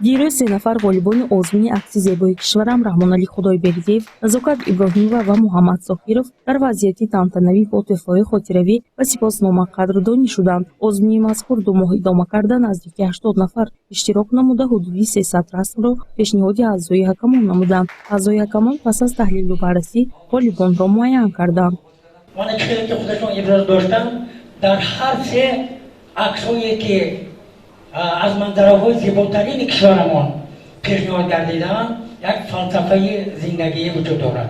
Дирӯз се нафар ғолибони озмуни акси зебои кишварам, Раҳмоналӣ Худойбердиев, Назокат Иброҳимова ва Муҳаммад Зоҳиров, дар вазъияти тантанавӣ бо тӯҳфаҳои хотиравӣ ва сипоснома қадрдонӣ шуданд. Озмуни мазкур 2 моҳ идома карда, наздики 80 нафар иштирок намуда, ҳудуди 300 расмро пешниҳоди аъзои ҳакамон намуданд. Аъзои ҳакамон пас аз таҳлилу баррасӣ ғолибонро муайян карданд. Мана, чӣ ки худашон иброз доштанд, дар ҳар се аксҳое, ки аз манзараҳои зеботарини кишварамон пешниҳод гардидаанд, як фалсафаи зиндагӣ вуҷуд дорад.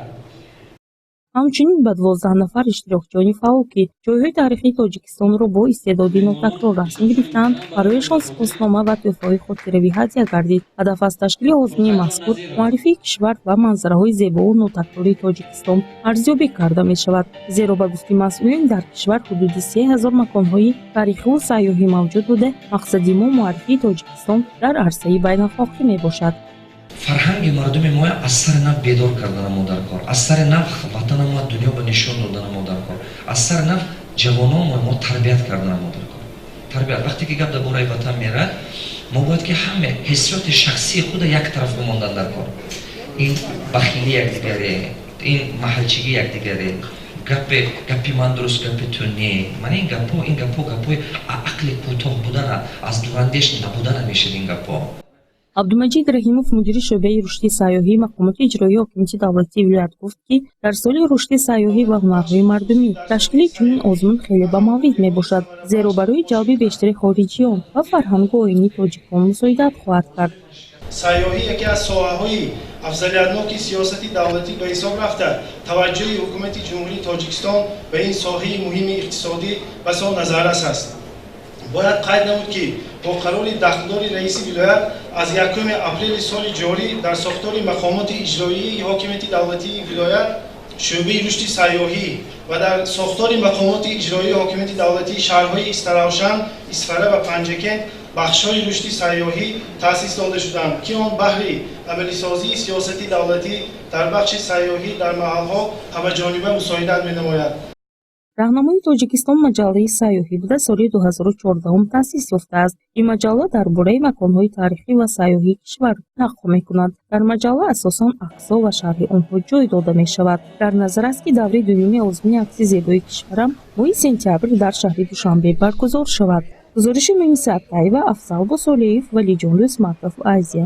Ҳамчунин ба 12 нафар иштирокчиёни фаъол, ки ҷойҳои таърихии Тоҷикистонро бо истеъдоди нотакрор расм гирифтаанд, барояшон сипоснома ва тӯҳфаҳои хотиравӣ ҳадя гардид. Ҳадаф аз ташкили озмуни мазкур муаррифии кишвар ва манзараҳои зебову нотакрори Тоҷикистон арзёбӣ карда мешавад, зеро, ба гуфти масъулин, дар кишвар ҳудуди 3000 маконҳои таърихиву сайёҳӣ мавҷуд буда, мақсади мо муаррифии Тоҷикистон дар арсаи байналхалқӣ мебошад. Фарҳанги мардуми мо аз сари нав бедор кардана мо дар кор, аз сари нав ватана мо дунё ба нишон додана мо дар кор, аз сари нав ҷавономо мо тарбият кардана мо дар кор. Тарбият, вақте ки гап дар бораи ватан мерад, мо бояд ки ҳаме ҳиссиёти шахсии худа як тараф бимондан дар кор. Ин бахилӣ якдигаре, ин маҳалчигӣ якдигаре, гапе гапи ман дуруст, гапи ту не. Ман ин гапҳо, ин гапҳо гапҳои ақли кӯтоҳ будана, аз дурандеш набудана мешад ин гапҳо. Абдумаҷид Раҳимов, мудири шӯъбаи рушди сайёҳии мақомоти иҷроии ҳокимияти давлатии вилоят, гуфт, ки дар соли рушди сайёҳӣ ва ҳунарҳои мардумӣ ташкили чунин озмун хеле ба маврид мебошад, зеро барои ҷалби бештари хориҷиён ва фарҳангу оини тоҷикон мусоидат хоҳад кард. Сайёҳӣ яке аз соҳаҳои афзалиятноки сиёсати давлатӣ ба ҳисоб рафта, таваҷҷӯҳи Ҳукумати Ҷумҳурии Тоҷикистон ба ин соҳаи муҳими иқтисодӣ басо назаррас аст. Бояд қайд намуд, ки бо қарори дахлдори раиси вилоят аз 1 апрели соли ҷорӣ дар сохтори мақомоти иҷроии ҳокимияти давлатии вилоят шӯъбаи рушди сайёҳӣ ва дар сохтори мақомоти иҷроии ҳокимияти давлатии шаҳрҳои Истаравшан, Исфара ва Панҷакент бахшҳои рушди сайёҳӣ таъсис дода шуданд, ки он баҳри амалисозии сиёсати давлатӣ дар бахши сайёҳӣ дар маҳалҳо ҳамаҷониба мусоидат менамояд. Раҳнамои Тоҷикистон маҷаллаи сайёҳӣ буда, соли 2014 таъсис ёфтааст. Ин маҷалла дар бораи маконҳои таърихӣ ва сайёҳии кишвар нақл мекунад. Дар маҷалла асосан аксҳо ва шарҳи онҳо ҷой дода мешавад. Дар назар аст, ки даври дуюми озмуни акси зебои кишварам моҳи сентябр дар шаҳри Душанбе баргузор шавад. Гузориши Муниса Аттаева, Афзал Босолиев, Валиҷон Рӯзматов, Азия.